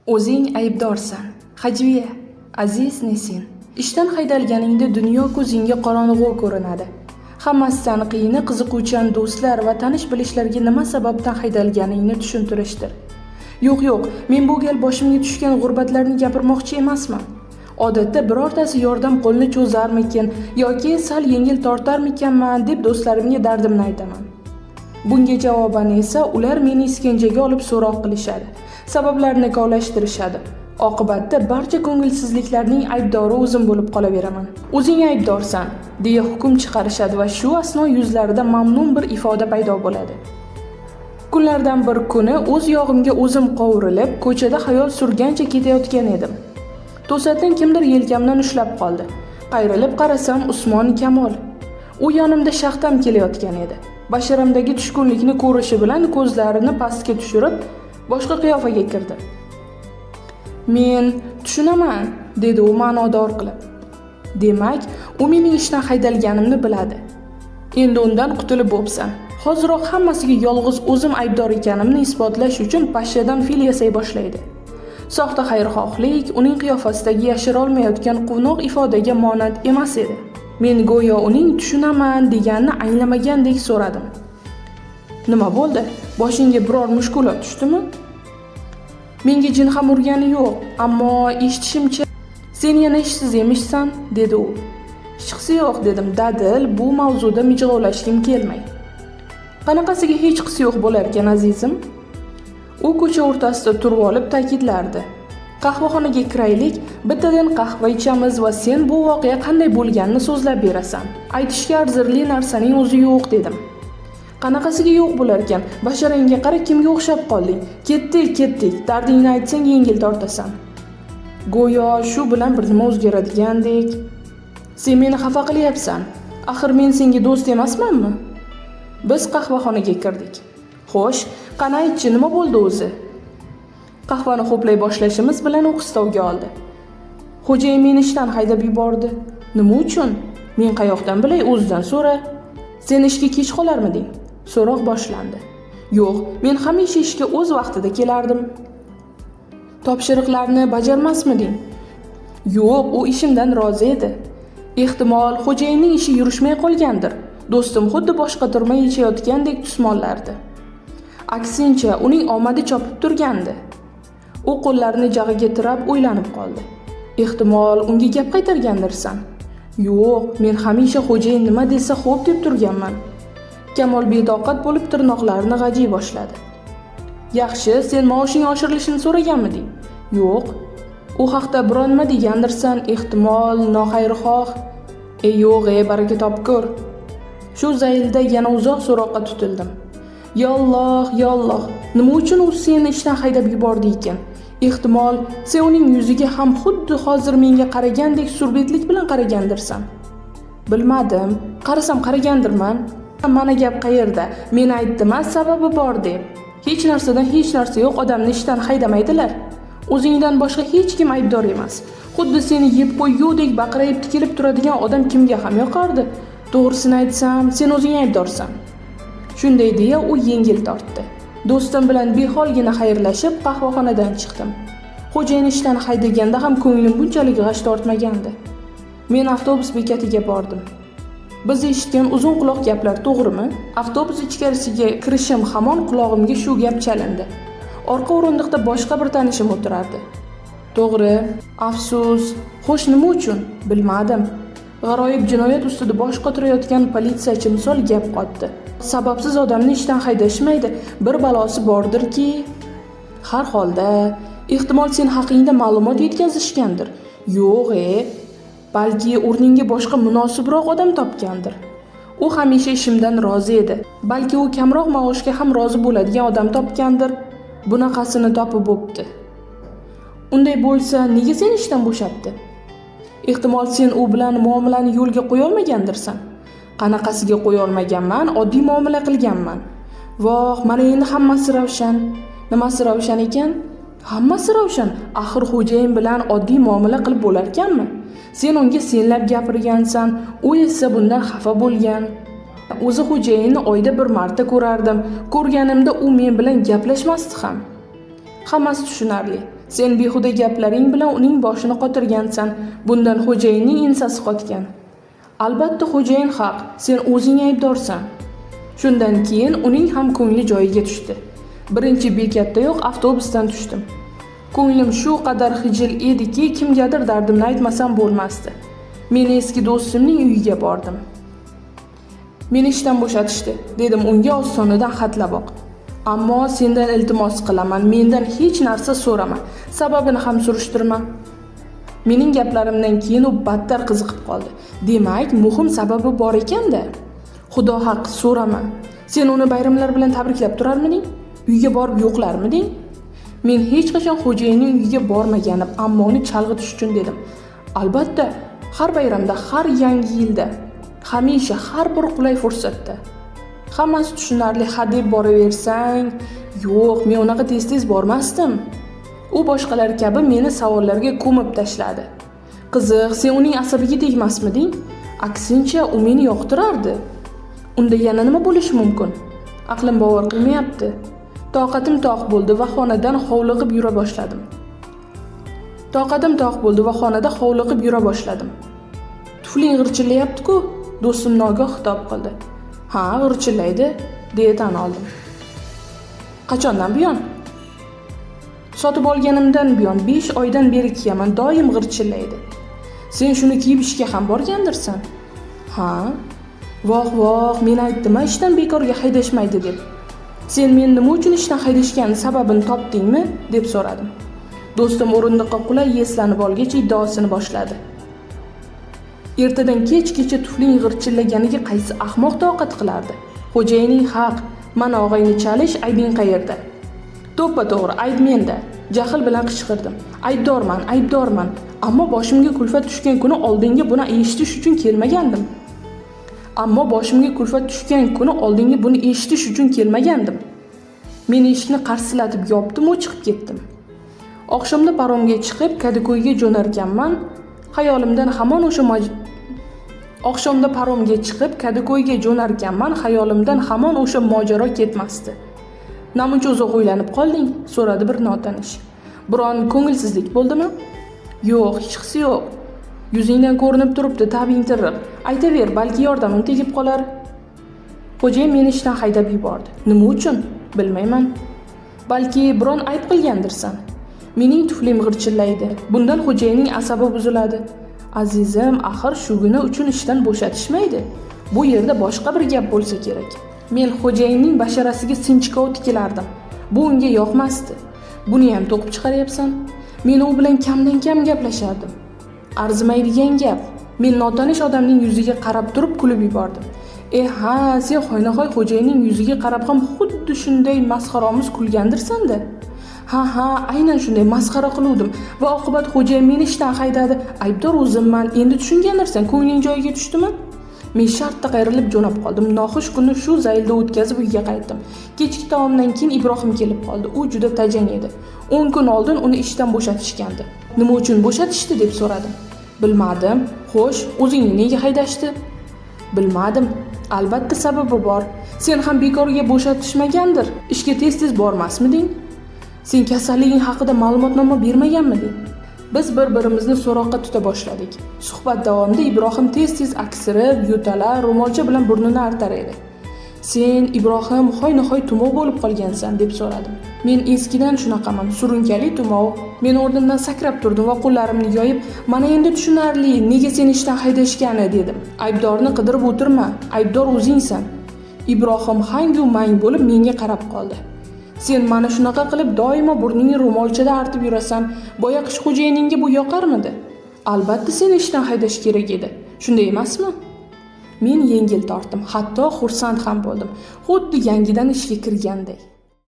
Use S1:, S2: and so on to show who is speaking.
S1: O'zing aybdorsan. Hajviya. Aziz Nesin. Ishdan haydalganingda dunyo ko'zingga qorong'u ko'rinadi. Hammasidan qiyini qiziquvchan do'stlar va tanish-bilishlarga nima sababdan haydalganingni tushuntirishdir. Yo'q, yo'q, men bu gal boshimga tushgan g'urbatlarni gapirmoqchi emasman. Odatda birortasi yordam qo'lini cho'zarmikin yoki sal yengil tortarmikanman deb do'stlarimga dardimni aytaman. Bunga javoban esa ular meni iskanjaga olib so'roq qilishadi. Sabablarni kovlashtirishadi. Oqibatda barcha ko'ngilsizliklarning aybdori o'zim bo'lib qolaveraman. "O'zing aybdorsan", deya hukm chiqarishadi va shu asno yuzlarida mamnun bir ifoda paydo bo'ladi. Kunlardan bir kuni o'z yog'imga o'zim qovurilib, ko'chada xayol surgancha ketayotgan edim. To'satdan kimdir yelkamdan ushlab qoldi. Qayrilib qarasam, Usmon Kamol. U yonimda shaxtam kelayotgan edi. Basharamdagi tushkunlikni ko'rishi bilan ko'zlarini pastga tushirib, boshqa qiyofaga kirdi. "Men tushunaman", dedi u ma'nodor qilib. Demak, u mening ishdan haydalganimni biladi. Endi undan qutulib bo'psan. Hoziroq hammasiga yolg'iz o'zim aybdor ekanimni isbotlash uchun pashshadan fil yasay boshlaydi. Soxta xayrixohlik uning qiyofasidagi yashira olmayotgan quvnoq ifodaga monand emas edi. Men go'yo uning "tushunaman" deganini anglamagandek so'radim. "Nima bo'ldi? Boshingga biror mushkulot tushdimi?" "Menga jin ham urgani yo'q, ammo eshitishimcha sen yana ishsiz emishsan", dedi u. "Hechqisi yo'q", dedim dadil, bu mavzuda mijg'ovlashgim kelmay. "Qanaqasiga hechqisi yo'q bo'larkan, azizim?" U ko'cha o'rtasida turib olib ta'kidlardi. "Qahvaxonaga kiraylik, bittadan qahva ichamiz va sen bu voqea qanday bo'lganini so'zlab berasan." "Aytishga arzirli narsaning o'zi yo'q", dedim. "Qanaqasiga yo'q bo'larkan? Basharangga qara, kimga o'xshab qolding? Ketdik, ketdik. Dardingni aytsang, yengil tortasan." Go'yo shu bilan bir nima o'zgaradigandek. "Sen meni xafa qilyapsan. Axir men senga do'st emasmanmi?" Biz qahvaxonaga kirdik. "Xo'sh, qani aytchi, nima bo'ldi o'zi?" Qahvani ho'play boshlashimiz bilan u qistovga oldi. "Xo'jayin meni ishdan haydab yubordi." "Nima uchun?" "Men qayoqdan bilay, o'zidan so'ra." "Sen ishga kech qolarmiding?" So'roq boshlandi. "Yo'q, men hamisha ishga o'z vaqtida kelardim." "Topshiriqlarni bajarmasmiding?" "Yo'q, u ishimdan rozi edi." "Ehtimol, xo'jayinning ishi yurishmay qolgandir." Do'stim xuddi boshqotirma yechayotgandek tusmollardi. Aksincha, uning omadi chopib turgandi. U qo'llarini jag'iga tirab o'ylanib qoldi. "Ehtimol, unga gap qaytargandirsan?" "Yo'q, men hamisha xo'jayin nima desa xo'p deb turganman." Kamol betoqat bo'lib tirnoqlarini g'ajiy boshladi. "Yaxshi, sen maoshing oshirilishini so'raganmiding?" "Yo'q." "U haqda biron nima degandirsan, ehtimol, noxayrixoh?" "E, yo'q, e, baraka topkur." Shu zaylda yana uzoq so'roqqa tutildim. Yo Alloh, yo Alloh, nima uchun u seni ishdan haydab yubordi ekan? Ehtimol, sen uning yuziga ham xuddi hozir menga qaragandek surbetlik bilan qaragandirsan. "Bilmadim, qarasam qaragandirman." "Mana gap qayerda? Men aytdim-a, sababi bor deb. Hech narsadan hech narsa yo'q odamni ishdan haydamaydilar. O'zingdan boshqa hech kim aybdor emas. Xuddi seni yeb qo'ygudek baqirayib tikilib turadigan odam kimga ham yoqardi? To'g'risini aytsam, sen o'zing aybdorsan." Shunday deya u yengil tortdi. Do'stim bilan beholgina xayrlashib qahvaxonadan chiqdim. Xo'jayin ishdan haydaganda ham ko'nglim bunchalik g'ash tortmagandi. Men avtobus bekatiga bordim. Biz eshitgan uzun quloq gaplar to'g'rimi? Avtobus ichkarisiga kirishim hamon qulog'imga shu gap chalindi. Orqa o'rindiqda boshqa bir tanishim o'tirardi. "To'g'ri, afsus. Xo'sh, nima uchun? Bilmadim." G'aroyib jinoyat ustida bosh qotirayotgan politsiyachi misol gap qotdi. "Sababsiz odamni ishdan haydashmaydi. Bir balosi bordirki. Har holda, ehtimol, sen haqingda ma'lumot yetkazishgandir." "Yo'q, e. Balki o'rningga boshqa munosibroq odam topgandir." "U hamisha ishimdan rozi edi. Balki u kamroq maoshga ham rozi bo'ladigan odam topgandir. Bunaqasini topib bo'pti." "Unday bo'lsa, nega seni ishdan bo'shatdi? Ehtimol, sen u bilan muomalani yo'lga qo'yolmagandirsan." "Qanaqasiga qo'yolmaganman, oddiy muomala qilganman." "Voh, mana endi hammasi ravshan." "Nimasi ravshan ekan?" "Hammasi ravshan. Axir xo'jayin bilan oddiy muomala qilib bo'larkanmi? Sen unga senlab gapirgansan, u esa bundan xafa bo'lgan. O'zi xo'jayinni oyda bir marta ko'rardim. Ko'rganimda u men bilan gaplashmasdi ham." Hammasi tushunarli. Sen behuda gaplaring bilan uning boshini qotirgansan. Bundan xo'jayinning ensasi qotgan. Albatta xo'jayin haq, sen o'zing aybdorsan. Shundan keyin uning ham ko'ngli joyiga tushdi. Birinchi bekatdayoq avtobusdan tushdim. Ko'nglim shu qadar xijil ediki, kimgadir dardimni aytmasam bo'lmasdi. Men eski do'stimning uyiga bordim. Meni ishdan bo'shatishdi, dedim unga ostonadan hatlaboq. Ammo sendan iltimos qilaman, mendan hech narsa so'rama, sababini ham surishtirma. Mening gaplarimdan keyin u battar qiziqib qoldi. Demak, muhim sababi bor ekan-da. Xudo haqqi so'rama. Sen uni bayramlar bilan tabriklab turarmiding? Uyga borib yo'qlarmiding? Men hech qachon xo'jayinning uyiga bormaganim, ammo uni chalg'itish uchun dedim. Albatta, har bayramda, har yangi yilda, hamisha, har bir qulay fursatda. Hammasi tushunarli, ha deb boraversang, yo'q, men unaqa tez-tez bormasdim. U boshqalar kabi meni savollarga ko'mib tashladi. Qiziq, sen uning asabiga tegmasmiding? Aksincha, u meni yoqtirardi. Unda yana nima bo'lishi mumkin? Aqlim bovar qilmayapti. Toqatim toq bo'ldi va xonadan hovliqib yura boshladim. Toqatim toq bo'ldi va xonada hovliqib yura boshladim. Tufling g'irchillayapti-ku, do'stim nogoh xitob qildi. Ha, g'irchillaydi, deya tan oldim. Qachondan buyon? Sotib olganimdan buyon 5 oydan beri kiyaman, doim g'irchillaydi. Sen shuni kiyib ishga ham borgandirsan? Ha. Voh voh, men aytdim-a ishdan bekorga haydashmaydi deb. Sen meni nima uchun ishdan haydashgani sababini topdingmi? Deb so'radim. Do'stim o'rindiqqa qulay yeslanib olgach iddaosini boshladi. Ertadan kechgacha tufling g'irchillaganiga qaysi ahmoq toqat qilardi? Xo'jayining haq, mana og'ayni chalish, aybing qayerda? To'ppa-to'g'ri, ayb menda. Jahl bilan qichqirdim. Aybdorman, aybdorman. Ammo boshimga kulfat tushgan kuni oldinga buni eshitish uchun kelmagandim. Ammo boshimga kulfat tushgan kuni oldinga buni eshitish uchun kelmagandim. Men eshikni qarsillatib yopdim u chiqib ketdim. Oqshomda paromga chiqib Kadikoyga jo'narkanman, xayolimdan hamon o'sha Oqshomda paromga chiqib Kadikoyga jo'narkanman, xayolimdan hamon o'sha mojaro ketmasdi. Namuncha uzoq o'ylanib qolding? So'radi bir notanish. Biron ko'ngilsizlik bo'ldimi? Yo'q, hechqisi yo'q. Yuzingdan ko'rinib turibdi, ta'bing tirriq. Aytaver, balki yordamim tegib qolar. Xo'jayin meni ishdan haydab yubordi. Nima uchun? Bilmayman. Balki biron ayb qilgandirsan. Mening tuflim g'irchillaydi. Bundan xo'jayinning asabi buziladi. Azizim, axir shugina uchun ishdan bo'shatishmaydi. Bu yerda boshqa bir gap bo'lsa kerak. Men xo'jayinning basharasiga sinchkov tikilardim. Bu unga yoqmasdi. Buni ham to'qib chiqaryapsan. Men u bilan kamdan kam gaplashardim. Arzimaydigan gap. Men notanish odamning yuziga qarab turib kulib yubordim. E ha, sen hoynahoy xo'jayinning yuziga qarab ham xuddi shunday masxaromuz kulgandirsan-da. Ha ha, aynan shunday masxara qiluvdim va oqibat xo'jayin meni ishdan haydadi. Aybdor o'zimman. Endi tushungandirsan, ko'ngling joyiga tushdimi? Men shartta qayrilib jo'nab qoldim. Noxush kunni shu zaylda o'tkazib uyga qaytdim. Kechki taomdan keyin Ibrohim kelib qoldi. U juda tajang edi. 10 kun oldin uni ishdan bo'shatishgandi. Nima uchun bo'shatishdi deb so'radim. Bilmadim. Xo'sh, o'zingni nega haydashdi? Bilmadim. Albatta sababi bor. Sen ham bekorga bo'shatishmagandir. Ishga tez-tez bormasmiding? Sen kasalliging haqida ma'lumotnoma bermaganmiding? Biz bir-birimizni so'roqqa tuta boshladik. Suhbat davomida Ibrohim tez-tez aksirib, yo'talar, ro'molcha bilan burnini artar edi. Sen Ibrohim hoynahoy tumov bo'lib qolgansan deb so'radim. Men eskidan shunaqaman, surunkali tumov. Men o'rnimdan sakrab turdim va qo'llarimni yoyib, mana endi tushunarli, nega seni ishdan haydashgani dedim. Aybdorni qidirib o'tirma, aybdor o'zingsan. Ibrohim hangu mang bo'lib menga qarab qoldi. Sen mana shunaqa qilib doimo burningni ro'molchada artib yurasan. Boyaqish xo'jayiningga bu yoqarmidi? Albatta seni ishdan haydash kerak edi. Shunday emasmi? Men yengil tortdim, hatto xursand ham bo'ldim. Xuddi yangidan ishga kirganday.